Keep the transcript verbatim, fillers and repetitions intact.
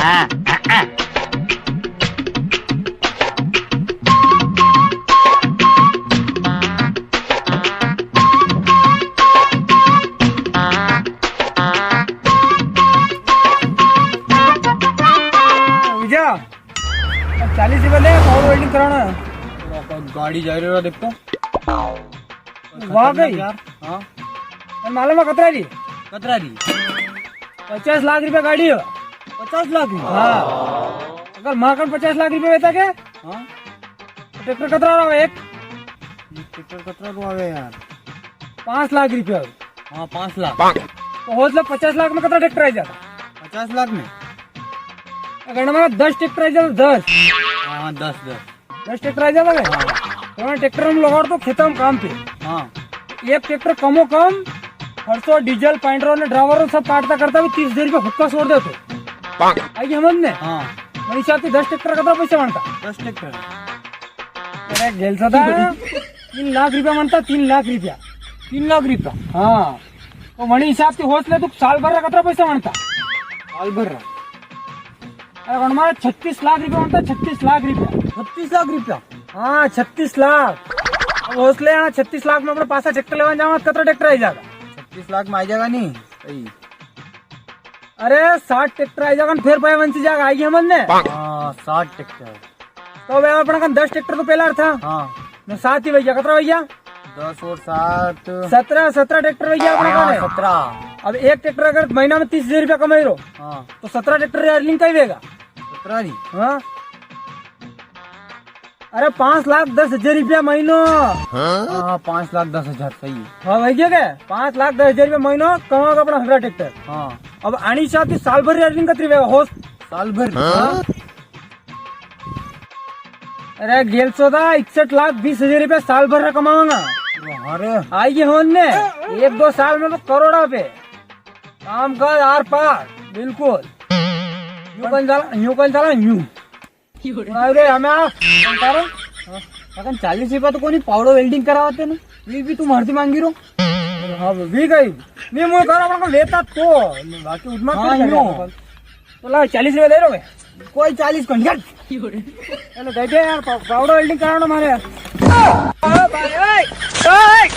विजय, चालीस रुपया ले, पावड़ो वेल्डिंग कराना है। गाड़ी जा रही है, देख तो। वाह गई। यार, हाँ। तने मालूम है कतरा री? कतरा री? पचास लाख रुपया गाड़ी है। पचास लाख री? हाँ। अगर माकन पचास लाख रुपया वेता के? हाँ। तो ट्रैक्टर कतरा रो एक? ये ट्रैक्टर कतरा रो आवे यार? पाँच लाख रुपया। हाँ, पाँच लाख। तो होच ले पचास लाख में कतरा ट्रैक्टर आई जाता? पचास लाख में? अगर हमारा दस ट्रैक्टर आई जाता, दस। हाँ, हाँ, दस, दस। दस ट्रैक्टर आई जाता है? हाँ। तो मैं ट्रैक्टर में लगा तो खेता में काम पे। हाँ। एक ट्रैक्टर कमो कम, खर्चो, डीजल, पाइंडरो ने ड्राइवर सब काटता करता भी तीस हजार रुपया हुक्का छोड़ देतो। आई समझ ने? हाँ। वही साथ ही दस ट्रैक्टर कतरा पैसा बनता? दस ट्रैक्टर। अरे गेल सदा, तीन लाख रुपया बनता, तीन लाख रुपया। तीन लाख रुपया? हाँ। तो वणी हिसाब से होच ले, तू साल भर रा कतरा पैसा बनता? साल भर रा? अरे, वणमा छत्तीस लाख रुपया बनता, छत्तीस लाख रुपया। छत्तीस लाख रुपया? हाँ, छत्तीस लाख। अब होच ले, हाँ, छत्तीस लाख में अपने पासा ट्रैक्टर लेवा जावा, कतरा ट्रैक्टर आई जागा? छत्तीस लाख में आई जागा नी? सही। अरे, सात ट्रैक्टर आई जागा, फिर पाया वंची जागा, आई समझ ने? हाँ, सात ट्रैक्टर। तो भाई, अपना कन दस ट्रैक्टर तो पहला था। हाँ। ने सात ही भैया, कतरा भैया? दस और सात। सतरा, सतरा ट्रैक्टर भैया अपना हाँ, कन है। सतरा। अब एक ट्रैक्टर अगर महीना में तीस हजार रुपया कमाई रो, हाँ। तो सतरा ट्रैक्टर री earning कई वेगा? सतरा री? हाँ। अरे, पाँच लाख दस हजार रुपया महीनो। हाँ, हाँ, पाँच लाख दस हजार, सही है। हाँ, वही क्या? पाँच लाख दस हजार रुपया महीनो कमाओगा अपना सतरा ट्रैक्टर। हाँ। अब आनी साथ ही साल भर री earning कतरी वेगा, होच? साल भर? हाँ। अरे गेलसोदा, इकसठ लाख बीस हजार रुपया साल भर रा कमावांगा। अरे। आई गे होन ने, एक दो साल में तो करोड़ा पे। काम काज आर पार, बिल्कुल। यूं कन चला, यूं कन चला, यूं। अरे हमें आ, कौन करो? अगर चालीस रुपया तो कोनी, पावड़ो वेल्डिंग करावते ना, वी भी तू मारती मांगी रो। हाँ, वी गई। नी, मुझे करो, अपन को लेता तो, बाकी उठमा हाँ, कर यूं। तो ला, चालीस रुपया दे रहे हो? कोई चालीस को नहीं। चलो, दे दे यार, पा-, पावड़ो वेल्डिंग कराना मारे यार। ओ भाई, ओए, ओए।